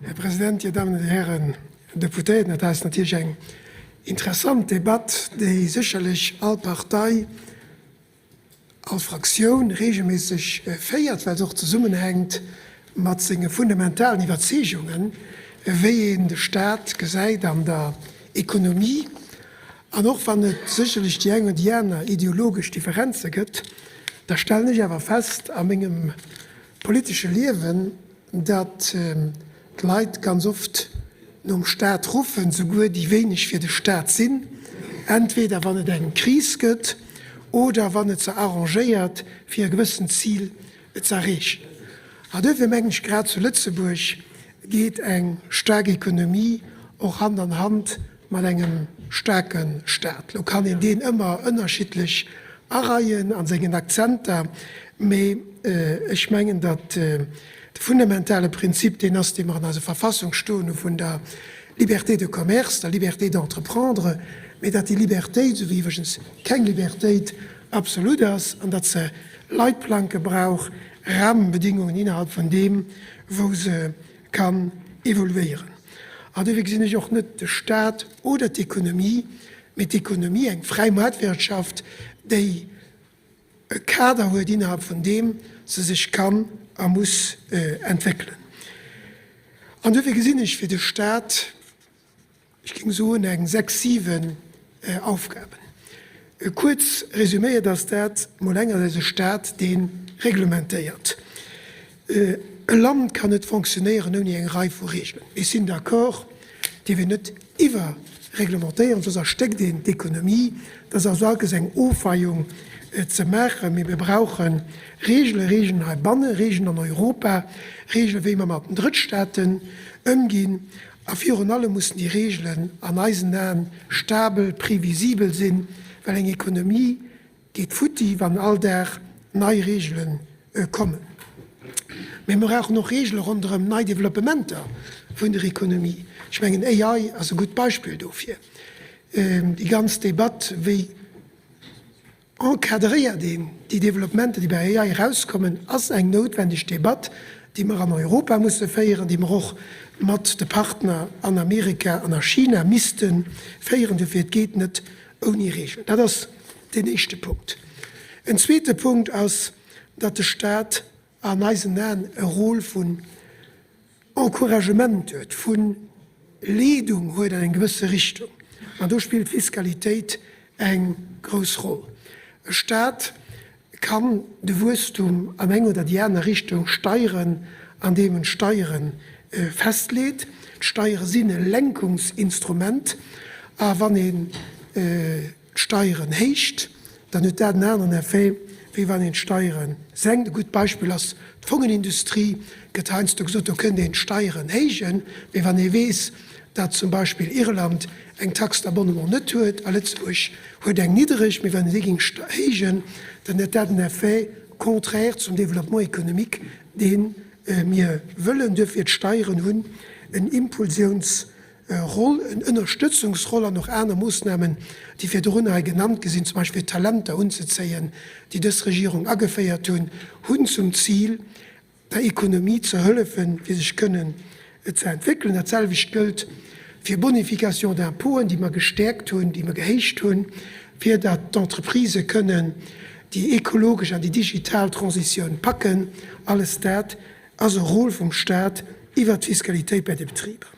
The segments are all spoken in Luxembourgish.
Här President, Dir Dammen an Dir Hären Deputéierten, dat hei ass natierlech eng interessant Debatt, déi sécherlech all Partei, all Fraktioun regelméisseg féiert, well se och zesummenhänkt mat senge fundamentalen Iwwerzeegungen, wéi een de Stat gesäit an der Ekonomie. An och wann et sécherlech déi eng oder déi aner ideologesch Differenze gëtt, da stellen ech awer fest a mengem politesche Liewen, datt d'Leit ganz oft nom Staat ruffen, souguer déi wéineg fir de Staat sinn, entweder wann et eng Kris gëtt oder wann et se arrangéiert fir e gewëssent Zil ze erreechen. An duerfir mengen ech, grad zu Lëtzebuerg geet eng staark Ekonomie och Hand an Hand mat engem staarke Staat. Lo kann een deen ëmmer ënnerschiddlech areien a sengen Akzenter, mee ech mengen, datt de fundamentale Prinzip deen ass, dee mer an eiser Verfassung stoen hu vun der Liberté de commerce, der Liberté d'entreprendre, mee datt déi Libertéit, esou wéi iwwregens keng Libertéit absolut ass, an datt se Leitplanke brauch, Rahmenbedingungen, innerhalb vun deem wou se kann evoluéieren. An duerfir gesinn ech och net de Stat oder d'Ekonomie, mee d'Ekonomie, eng fräi Maartwirtschaft, déi e Kader huet, innerhalb vun deem se sech kann a muss entwéckelen. An duerfir gesinn ech fir de Stat, ech géing soen, eng 6, 7 Aufgaben. Kuerz resüméiert ass dat mol engersäits e Staat, dee reglementéiert. E Land kann net fonctionnéieren ouni eng Rei vu Regeln. Ech sinn d'accord, dierf een net iwwerreglementéieren, soss erstéckt een d'Ekonomie. Dat ass also alkes eng Ofweiung ze maachen. Mee mir brauche Regelen, Regelen heibannen, Regelen an Europa, Regelen, wéi mer mat den Drëttstaaten ëmginn. A virun allem mussen déi Reegelen an eisen Aen stabel, previsibel sinn, well eng Ekonomie geet futti, wann all Dag nei Reegele kommen. Mee mir brauchen och Reegele ronderëm nei Developpementer vun der Ekonomie. Ech mengen, AI ass e gutt Beispill dofir. Déi ganz Debatt, wéi Encadréiert een déi Développementer, déi bei AI erauskommen, ass eng noutwendeg Debatt, déi mer an Europa musse féieren, déi mer och mat de Partner an Amerika an a China misste féieren. Dofir, et geet net ouni Regeln. Dat ass deen éischte Punkt. En zweete Punkt ass, datt de Stat an eisen Aen e Rôle vun Encouragement huet, vu Leedung huet an eng gewësse Richtung. An do spillt d'Fiskalitéit eng grouss Roll. E Staat kann de Wuesstum an eng oder déi aner Richtung steieren, andeem en d'Steiere festleet. D'Steiere sinn e Lenkungsinstrument. A wann een d'Steieren héicht, dann huet dat en aneren Effet, wéi wann een d'Steiere senkt. E gutt Beispill ass d'Fongenindustrie. Gëtt heiansdo gesot, do kënnt een d'Steieren héijen. Mee wann ee weess, datt zum Beispill Irland eng Taxe d'abonnement net huet a Lëtzebuerg huet eng niddereg, mee wann een déi géing héijen, dann hätt dat en Effet contraire zum Développement économique, dee mir wëllen. Duerfir, d'Steieren hunn en Impulsiouns Roll, en Ënnerstëtzungsroll an och aner Moossnamen, déi virdrun hei genannt gi sinn, zum Beispill Talenter unzezéien, déi dës Regierung ageféiert hunn, hunn zum Zil, der Ekonomie ze hëllefen, fir sech kënnen ze entwéckelen. Dat selwecht gëllt fir Bonification d'impôten, déi mer gestäerkt hunn, déi mer gehéicht hunn, fir datt d'Entreprisë kënnen déi ekologesch an déi digital Transitioun packen. Alles dat ass e Rôle vum Stat iwwert d'Fiskalitéit bei de Betriber.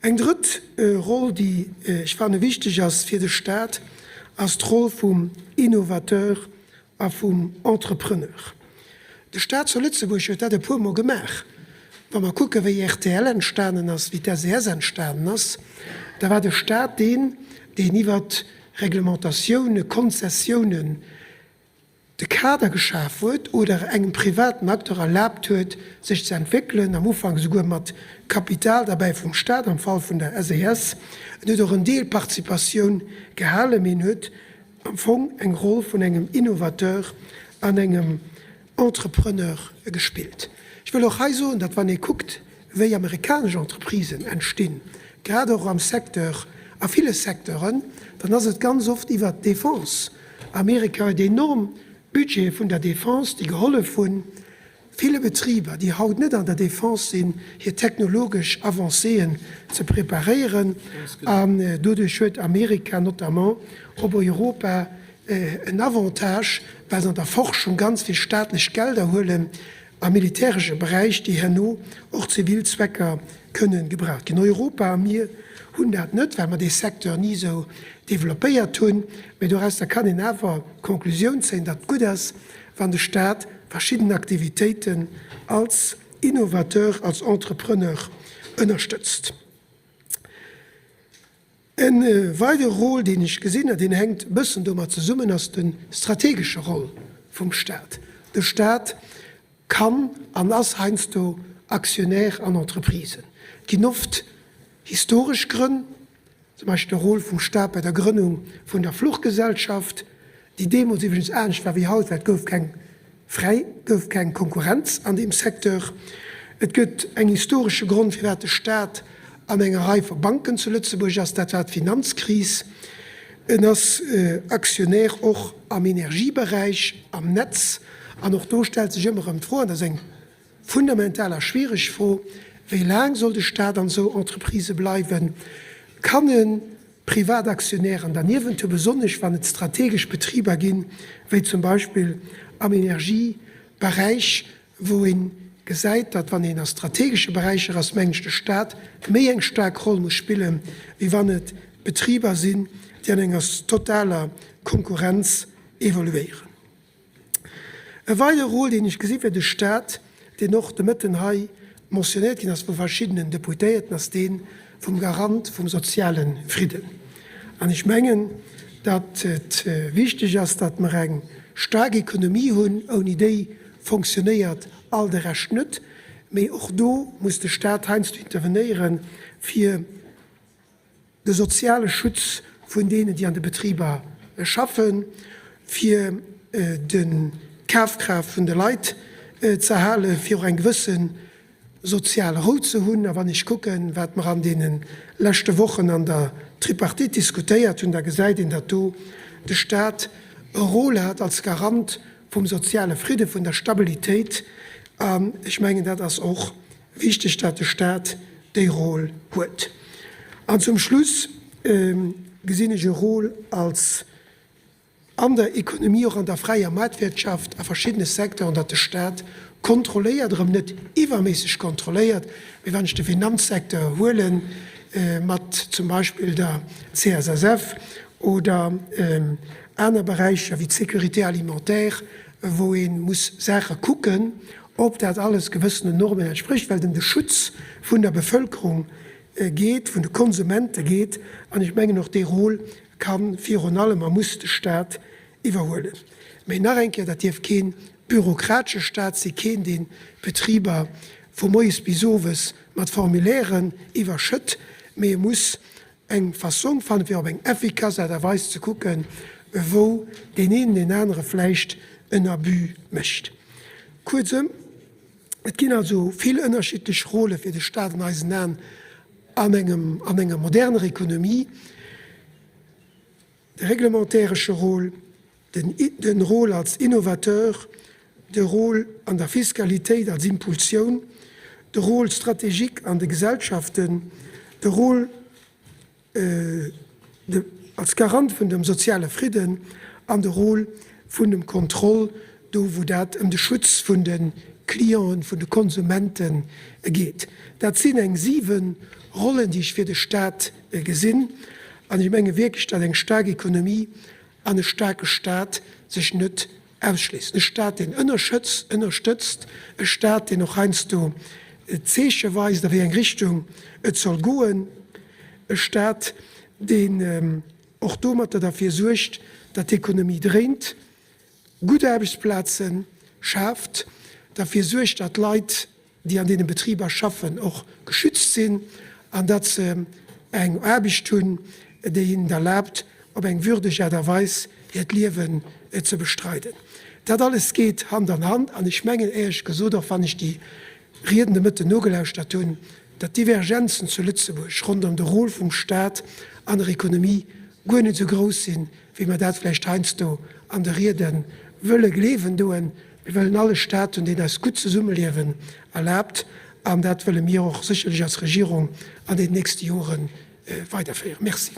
Eng drëtt Roll, déi ech fanne wichteg ass fir de Stat, ass d'Roll vum Innovateur a vum Entrepreneur. De Stat zu Lëtzebuerg huet dat e puermol gemaach. Wa mer kucke wéi rtl entstanen ass, wéi d'SES entstanen ass, da war de Stat deen, deen iwwert Reglementatioune, Konzessiounen, de Kader geschaf huet oder engem privaten Acteur erlaabt huet, sech ze entwéckelen, am Ufank esouguer mat Kapital derbäi vum Stat, am Fall vun der SES. En huet och en Deel Participatioun gehalen, mee en huet am Fong eng Roll vun engem Innovateur an engem Entrepreneur gespillt. Ech wëll och hei soen, datt wann ee kuckt, wéi amerikanesch Entreprisen entstinn, grad och am Secteur, a ville Secteuren, dann ass et ganz oft iwwert d'Defense. Amerika huet enorm Budgete vun der Defense, déi gehollef hunn, ville Betriber, déi haut net an der Defense sinn, hir technologesch Avancéeën ze preparéieren. An doduerch huet Amerika notamment op Europa en Avantage, well se an der Forschung ganz vill staatlech Gelder huelen am militäresche Beräich, déi herno och zivil Zwecker kënnen gebraucht ginn. Europa a mir hunn dat net, well mer dee Secteur ni esou developpéiert hunn. Mä dorausser kann een awer d'Konklusioun zéien, datt et gutt ass, wann de Staat verschidden Aktivitéiten als Innovateur, als Entrepreneur ënnerstëtzt. E weidere Rôle, deen ech gesinn, an deen hänkt e bëssen domat zesummen, ass de strategesche Rôle vum Staat. De Staat kann an ass heiansdo Actionnaire an Entreprisen. Et ginn oft historesch Grënn, zum Beispill de Rôle vum Staat bei der Grënnung vun der Fluchgesellschaft, déi deemools iwwregens anescht war wéi haut, well et gouf keng fräi, gouf keng Konkurrenz an deem Secteur. Et gëtt eng historesche Grond, firwat de Staat an enger Rei vu Banken zu Lëtzebuerg ass, dat war d'Finanzkris. En ass Actionnaire och am Energieberäich, am Netz. An och do stellt sech ëmmer erëm d'Fro, an dat ass eng fundamental a schwiereg Fro, Wéi laang soll de Staat an esou Entreprisë bleiwen? Kann e Privataktionären derniewent hu, besonnesch wann et strategesch Betriber ginn, wéi zum Beispill am Energieberäich, wou ee gesäit, datt wann een a strategesche Beräicher ass, mengen ech, de Staat méi eng staark Roll muss spillen, wéi wann et Betriber sinn, déi an enger totaler Konkurrenz evoluéieren. E weidere Rôle, deen ech gesi fir de Stat, deen och de Mëtten hei mentionnéiert ginn ass vu verschiddenen Deputéierten, ass dee vum Garant vum soziale Fridden. An ech mengen, datt et wichteg ass, datt mer eng staark Ekonomie hunn. Ouni déi fonctionnéiert all de Rescht net. Mee och do muss de Stat heiansdo intervenéieren, fir de soziale Schutz vun deenen, déi an de Betriber schaffen, fir d'Kafkraaft vun de Leit ze halen, fir och eng gewësse sozial Rou ze hunn. A wann ech kucken, wat mer an deene leschte Wochen an der Tripartite diskutéiert hunn, da gesäit een, datt do de Stat e Rôle hat als Garant vum soziale Fridde, vun der Stabilitéit. An ech mengen, dat ass och Wichteg, dat de Staat déi Rôle huet. An zum Schluss gesinn ech e Rôle als an der Ekonomie, och an der fräier Maartwirtschaft a verschiddene Secteuren, datt de Staat kontrolléiert, erëm net iwwerméisseg kontrolléiert, mee wann ech de Finanzsecteur huelen, mat zum Beispill der CSSF oder aner Beräicher wéi d'Sécurité alimentaire, wou ee muss Saache kucken, ob dat alles gewëssenen Normen entsprécht, well et ëm de Schutz vun der Bevëlkerung geet, vun de Konsumente geet. An ech mengen, och dee Rôle ka virun allem a muss de Stat iwwerhuelen. Mä nach eng Kéier, dat dierf kee bürokratesche Stat sinn, keen, deen d'Betriber vu moies bis owes mat Formulairen iwwerschëtt, mee e muss eng Fassong fannen, fir op eng effikass Aart a Weis ze kucken, wou deen een deen anere vläicht en Abus mécht. Kuerzëm, et ginn also vill ënnerschiddlech Rôle fir de Stat an eisen Aen an engem, an enger moderner Ekonomie. De reglementäresche Rôle, den, den Rôle als Innovateur, de Rôle an der Fiskalitéit als Impulsioun, de Rôle stratégique an de Gesellschaften, de Rôle de, als Garant vun dem soziale Fridden an de Rôle vun dem Contrôle, do wou dat ëm de Schutz vun de Clienten, vun de Konsumente geet. Dat sinn eng 7 Rollen, déi ech fir de Stat gesinn. An ech menge wierklech, datt eng staark Ekonomie an e staarke Stat sech net ausschléissen. E Stat, deen ënnerschëtzt, ënnerstëtzt, e Stat, deen och heiansdo Zeeche weist, a wéi eng Richtung et soll goen, e Stat, deen och domatter derfir suergt, datt d'Ekonomie dréint, gutt Aarbechtsplaze schaaft, derfir suergt, datt d'Leit, déi an deene Betriber schaffen, och geschützt sinn an datt se eng Aarbecht hunn, déi hinnen et erlaabt, op eng würdeg Aart a Weis hiert Liewen ze bestreiden. Dat alles geet Hand an Hand an ech mengen éierlech gesot, och wann ech déi Rieden de Mëtten nogelauschtert hunn, datt d'Divergenzen zu Lëtzebuerg ronderëm de Rôle vum Stat an der Ekonomie guer net esou grouss sinn, wéi mer dat vläicht heiansdo an de Riede wëlle gleewen doen. Mir wëllen all e Staat hunn, deen eis gutt Zesummeliewen erlaabt. An dat wëlle mir och sécherlech als Regierung an den nächste Jore weiderféieren. Merci.